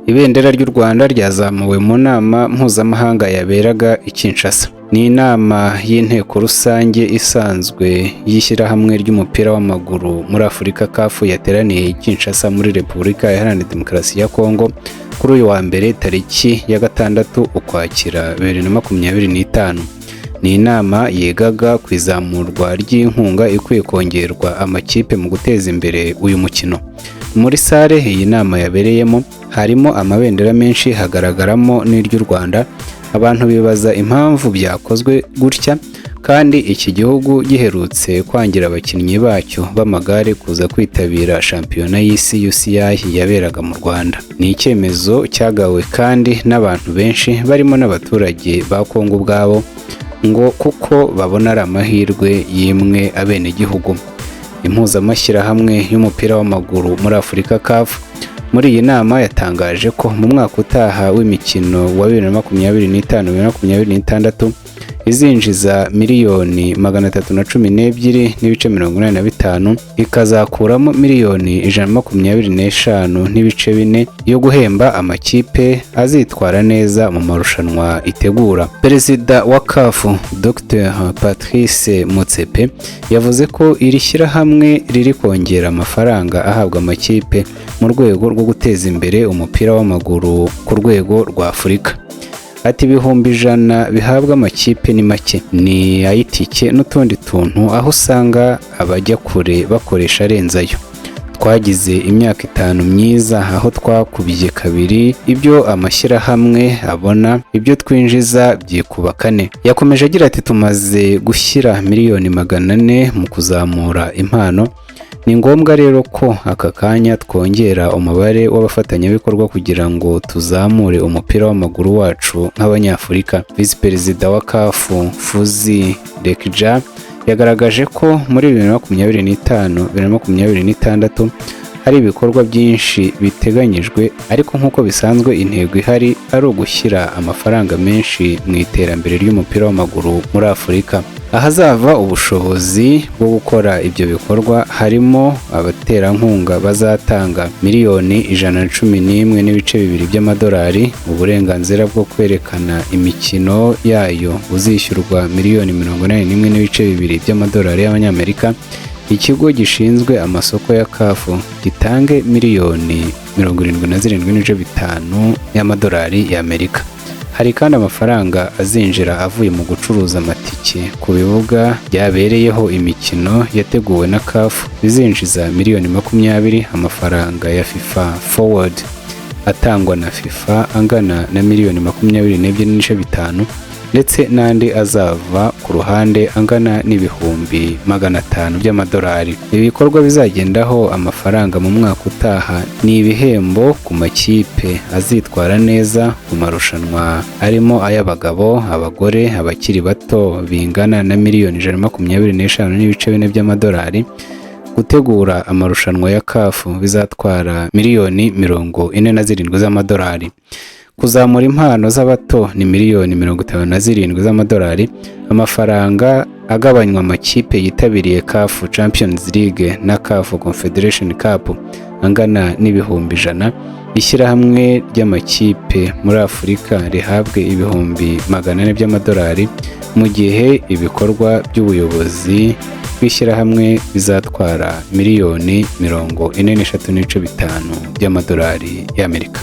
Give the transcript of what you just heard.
Ibendera ry'u Rwanda ryazamuwe mu nama mpuzamahanga yaberaga i Kinshasa. Ni inama y'inteko rusange isanzwe y'ishyirahamwe ry'umupira w'amaguru muri Afurika, CAF, yateraniye i Kinshasa muri Repubulika Iharanira Demokarasi ya Kongo kuri uyu wa mbere, tariki ya 6 Ukwakira 2025. Ni inama yigaga ku izamurwa ry'inkunga ikwiye kongerwa amakipe mu guteza imbere uyu mukino. Muri salle iyi nama yabereyemo harimo amabendera menshi, hagaragaramo n'iry'u Rwanda. Abantu bibaza impamvu byakozwe gutya kandi iki gihugu giherutse kwangira abakinnyi bacyo b'amagare kuza kwitabira shampiyona y'isi UCI yaberaga mu Rwanda. Ni icyemezo cyagawe kandi n'abantu benshi, barimo n'abaturage ba Kongo ubwabo, ngo kuko babona ari amahirwe yimwe abenegihugu. Impuzamashyirahamwe y'umupira w'amaguru muri Afurika, CAF, muri iyi nama yatangaje ko mu mwaka utaha w'imikino wa 2025 2026 izinjiza miliyoni 312.85, ikazakuramo miliyoni 125.4 yo guhemba amakipe azitwara neza mu marushanwa itegura. Perezida wa CAF, Dr Patrice Motsepe, yavuze ko iri shyirahamwe riri kongera amafaranga ahabwa amakipe mu rwego rwo guteza imbere umupira w'amaguru ku rwego rwa Afurika. Ati: "100,000 bihabwa amakipe ni make, ni ay'itike n'utundi tuntu, aho usanga abajya kure bakoresha arenze ayo. Twagize imyaka 5 myiza aho twakubye kabiri ibyo amashyirahamwe abona, ibyo twinjiza byikuba kane." Yakomeje agira ati: "Tumaze gushyira miliyoni 400 mu kuzamura impano. Ni ngombwa rero ko aka kanya twongera umubare w'abafatanyabikorwa kugira ngo tuzamure umupira w'amaguru wacu nk'Abanyafurika." Visi Perezida wa CAF, Fouzi Lekjaa, yagaragaje ko muri 2025 2026 hari ibikorwa byinshi biteganyijwe, ariko nk'uko bisanzwe intego ihari ari ugushyira amafaranga menshi mu iterambere ry'umupira w'amaguru muri Afurika. Ahazava ubushobozi bwo gukora ibyo bikorwa harimo abaterankunga bazatanga miliyoni 111.2 by'amadolari, uburenganzira bwo kwerekana imikino yayo buzishyurwa miliyoni 81.2 by'amadolari y'Abanyamerika, ikigo gishinzwe amasoko ya CAF gitange miliyoni 77.5 y'amadolari y'Amerika. Hari kandi amafaranga azinjira avuye mu gucuruza amatike ku bibuga byabereyeho imikino yateguwe na CAF bizinjiza miliyoni 20, amafaranga ya FIFA Forward atangwa na FIFA angana na miliyoni 22.5, ndetse n'andi azava ku ruhande angana n'ibihumbi 500 by'amadolari. Ibi bikorwa bizagendaho amafaranga mu mwaka utaha ni ibihembo ku makipe azitwara neza ku marushanwa arimo ay'abagabo, abagore, abakiri bato bingana na miliyoni 125.4 by'amadolari. Gutegura amarushanwa ya CAF bizatwara miliyoni 47 z'amadolari. Kuzamura impano z'abato ni miliyoni 57 z'amadolari. Amafaranga agabanywa amakipe yitabiriye CAF Champions League na CAF Confederation Cup angana n'ibihumbi 100, ishyirahamwe ry'amakipe muri Afurika rihabwe ibihumbi 400 by'amadolari, mu gihe ibikorwa by'ubuyobozi bw'ishyirahamwe bizatwara miliyoni 43.5 by'amadolari y'Amerika.